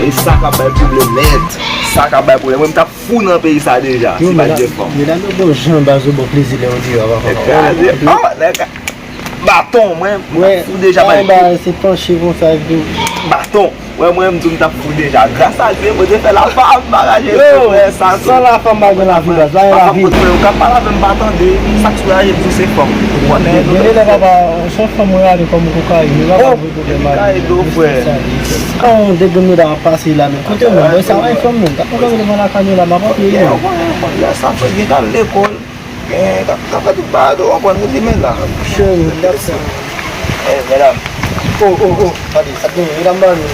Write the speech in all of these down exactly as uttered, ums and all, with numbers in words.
E sa k ap bay pwoblèm nèt. Sa k ap bay pwoblèm. Mwen, m t ap fou nan peyi sa deja, si pa t gen fanm. Medam yo gon jan baz yo bon plezi lè yo deyò, papa. Kraze. Oh, nèg. Baton, mwen, m t ap fou deja bay. Wè, se panche konsa, epi baton. Wè, mwen, m di w m t ap fou deja. Gras a Dye, Bondye fè lafanm pa raje frè sa tou. San lafanm pa gen lavi, baz, pa gen lavi. Papa, kote mwen, ou ka pale avè m, m pa tande. Sa k soulaje m, se fanm. Ou konnen, gen de lè, papa, se fanm ou rale kòm kokayin, ou pa ka vre pwoblèm avè l. Ka ede w, frè. Kan yon de grenn medam ap pase la, men kote mwen, mwen sa pa yon fanm, non. Gad yon grenn devan lakay nou la, m ap antre, non. Ou konnen, ou konnen, lè sa, frè, gen k al lekòl. Gen, k ap, k ap fè tout bagay, ou konprann, rete men la. Cheri, m t ap sa. Eh, medam. Oh, oh, oh, gade, sa k genyen, medam ba nou.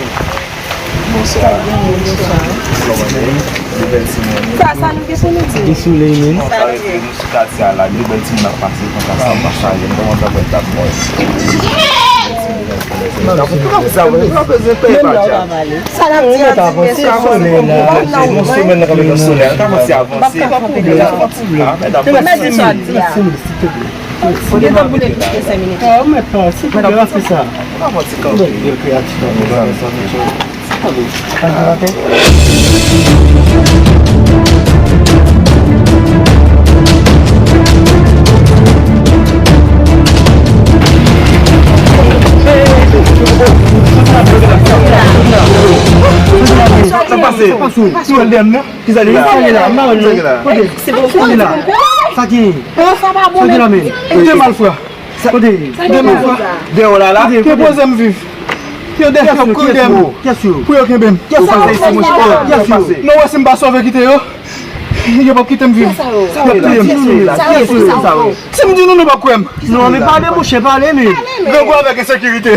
Bonswa. Bonswa. Kòman nou ye? De bèl timoun. Sa, sa nou gen pou nou di? Gen solèy, men. Non, sa rete nou sou katye a la, de bèl timoun ap pase, konsa sa ap pase, kòman sa fè t ap mwen? Sa n ap di, mesye, avanse, solèy la. Yon semèn nan, kanpe nan solèy, n ap avanse, avanse. Mèt di sa di a. Ou gen tan pou nou kite senk minit. Ou mèt pa, si pou ranse sa. Ou pa fè ti kanpe. Bèl kreyatif la. Sa pase? Sa pase? Kisa li la? Kisa li la? M pa wè l non. Kote? Kisa li la? Sa ki? Sa ki la men? Ou te mal fwa. Kote? Ou te mal fwa. Dèyè w la la. Kote? Poze m viv. Yo dèyè yo kouri dèyè m. Pou yo kenbe m. Kiyès yo? Nou wè si m pa sove kite yo, yo p ap kite m viv. Y ap touye m. Si m di nou, nou p ap kwè m. Non, men pale, monchè, pale, men. Grangou avèk ensekirite.